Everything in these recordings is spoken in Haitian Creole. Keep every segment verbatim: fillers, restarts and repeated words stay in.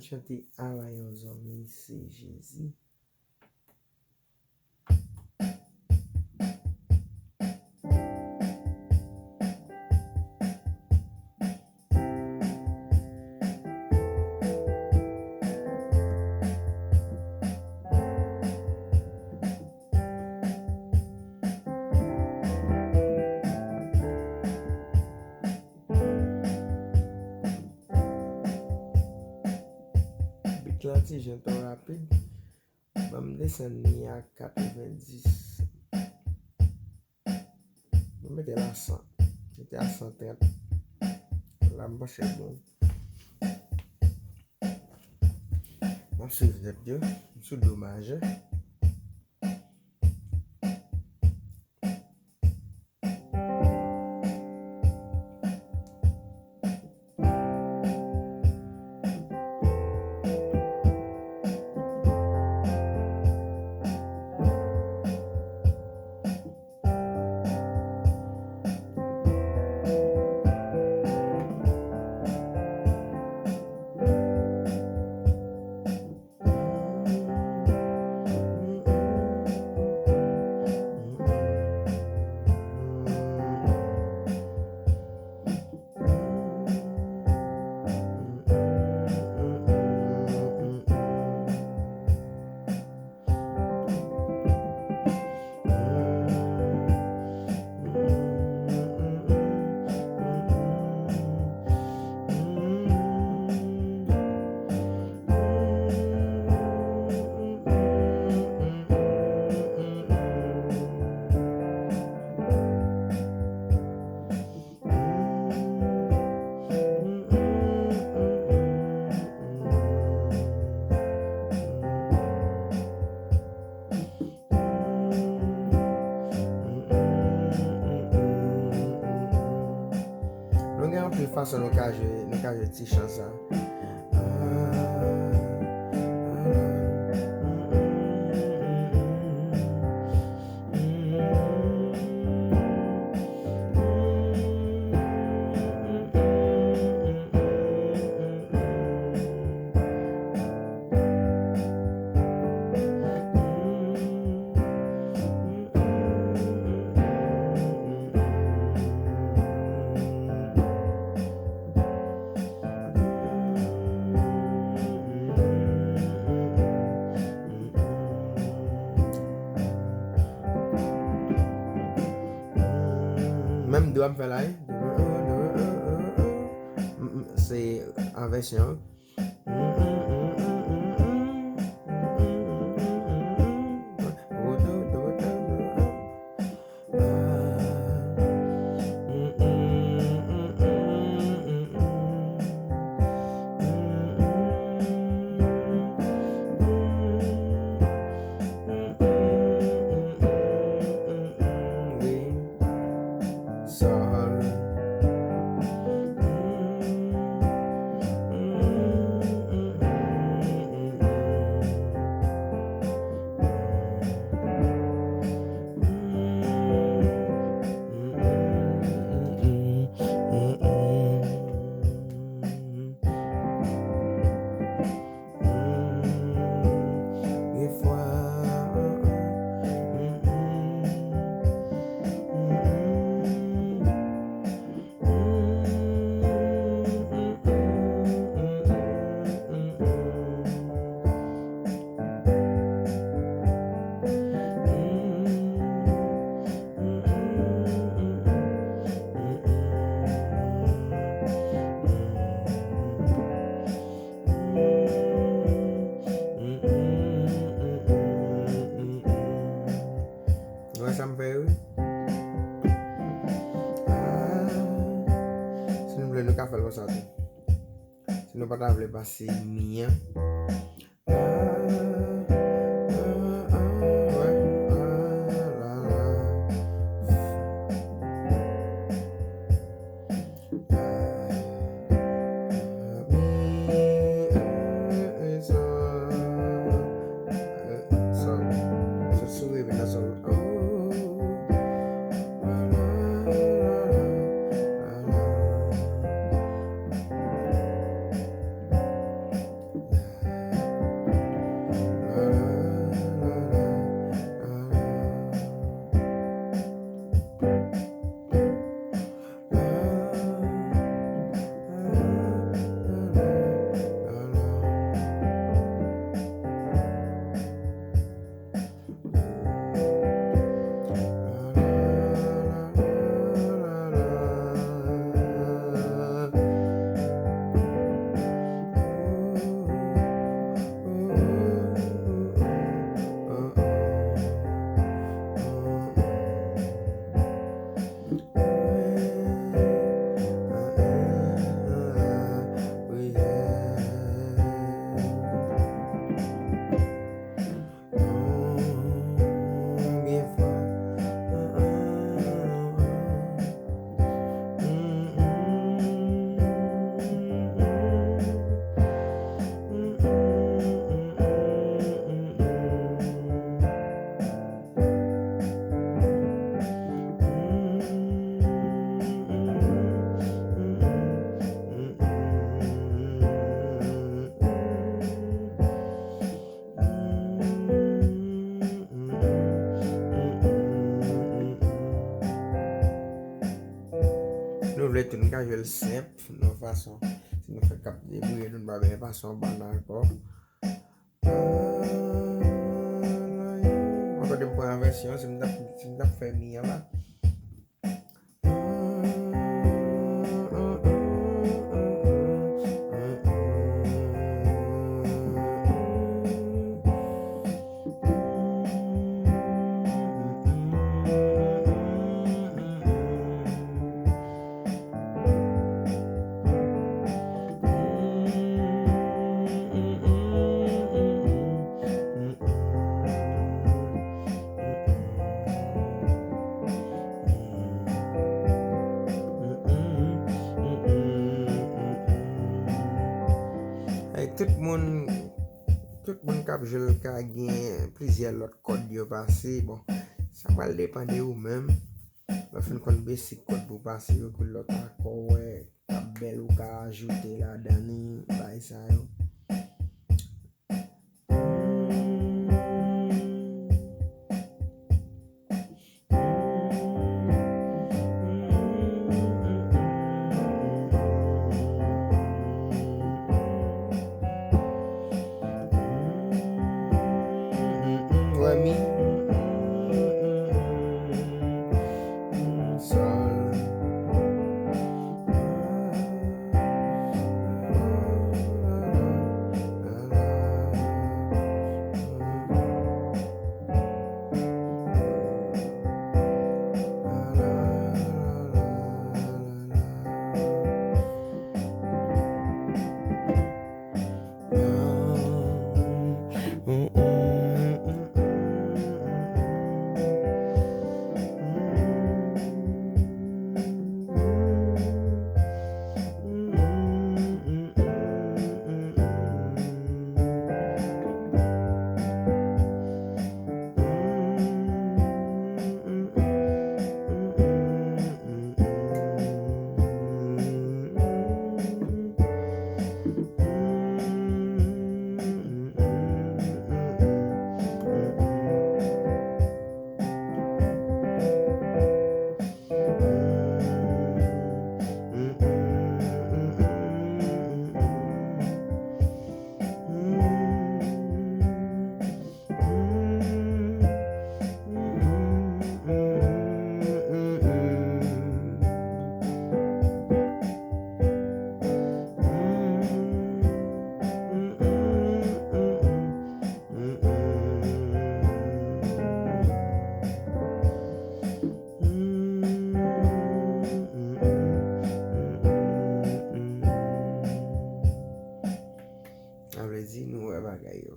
Chante ala yon zanmi se Jezi. Beat la ti jan twò rapid. Ban m desann li a katrevenndis. Mwen mete l a san. Mete a san trant. La m panse l bon. M ap swiv nòt yo. M sou do majè. Nou gen anpil fason nou ka jwe, nou ka jwe ti chan sa. Menm do a m fè la, wi. Se an vèsyon. Sòl. Gen fwa, Ou wè sa m fè yo, wi? Ah, si nou vle, nou ka fè l konsa tou. Si nou pa ta vle pase mi an. Ah, ah, ah, wè. Ah, la, la. Ah, mi, eh, eh, sa. Eh, sa. Sa sou revin nan sa. Oh, la, la, la, la, la, la. Nou vle tou, nou ka jwe l senp, nan fason, si nou fè k ap debouye nou, n pa benyen pase yon bann akò. Ankò de m pran vèsyon, si m t ap, si m t ap fè mi an la. Hey, tout moun, tout moun k ap jwe l ka gen plizyè lòt kòd yo pase. Bon, sa pral depann de ou menm. Lè w fin konn besik kòd pou pase yo, ki lòt akò w wè k ap bèl ou ka ajoute ladan li, bagay sa yo. Wè mi. Sòl. Sa vle di nou wè bagay yo.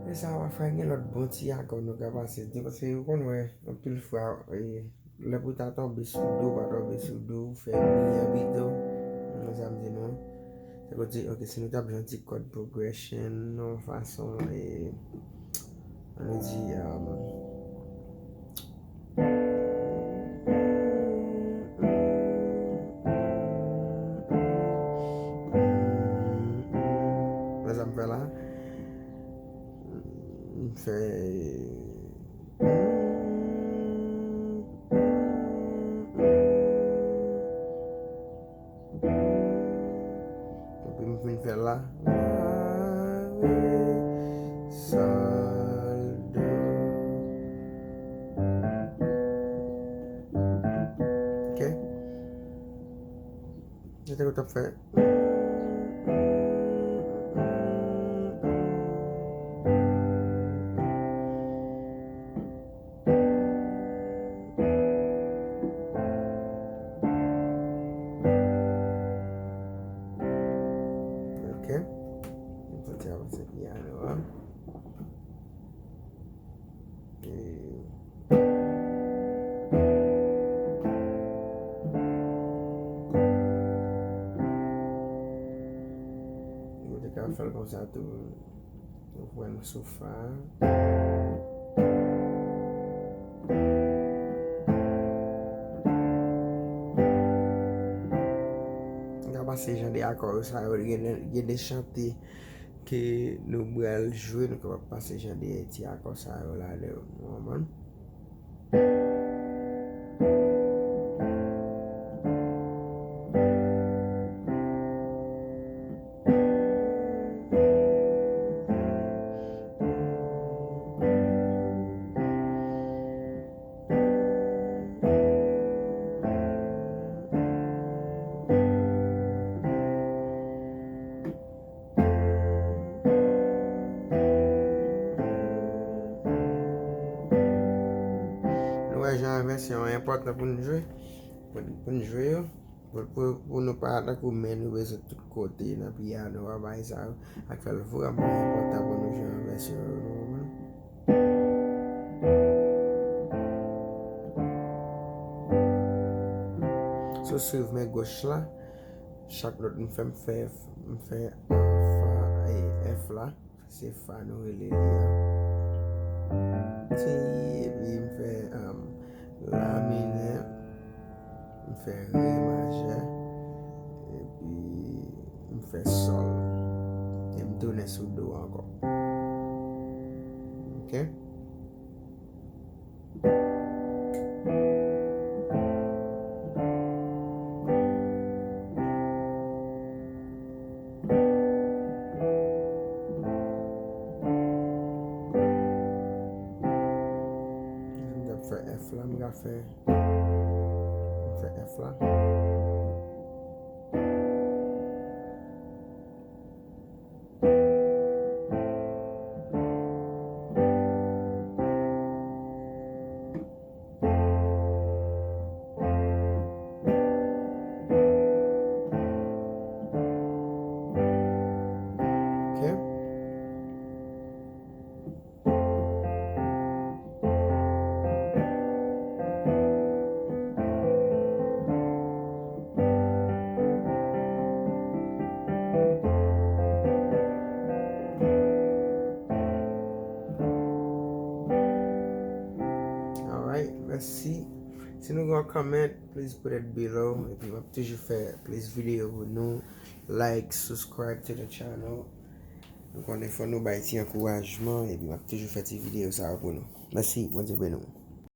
E sa w ap fè, gen lòt bon ti akò nou ka pase. Paske ou konn wè, anpil fwa, e, lè pou ta tonbe sou do, pa tonbe sou do, ou fè mi an pito. Mwen sa m di nou. Se kote, ok, si nou t ap jwe yon ti chord progression, yon fason, e, ann di, um, wè sa m fè la? M fè. Epi m vin fè la. Sòl, do. Ok. Se te ou t ap fè. Ok. Mwen santi avanse pyano a. E nou te ka fè l konsa tou. Ou pran sou fa. Ou ka pase jan de akò sa yo, gen de, gen de chante ke nou pral jwe, nou kapab pase jan de ti akò sa yo ladan yo, ou konprann? Jan vèsyon enpòtan pou n jwe, pou, pou n jwe yo. Pou, pou, pou nou pa tankou men nou bezwen tout kote nan pyano a, bagay sa yo. Ak fè l vrèman enpòtan pou nou jwe an vèsyon yo, nou konprann? So, swiv men goch la, chak nòt m fè, m fè, m fè, uh, fa, e, F la. Se fa nou rele li a. Ti, epi m fè, um, la minè, m fè re majè, epi m fè sòl. E m tounen sou do ankò. Ok? M t ap fè F la, m ka fè, m fè F la. Ok. Alright, mèsi. Si nou gen yon comment, please put it below. Epi m ap toujou fè plis videyo pou nou. Like, subscribe to the channel. Nou konnen fò nou bay ti ankourajman, epi m ap toujou fè ti videyo sa yo pou nou. Mèsi, Bondye beni w.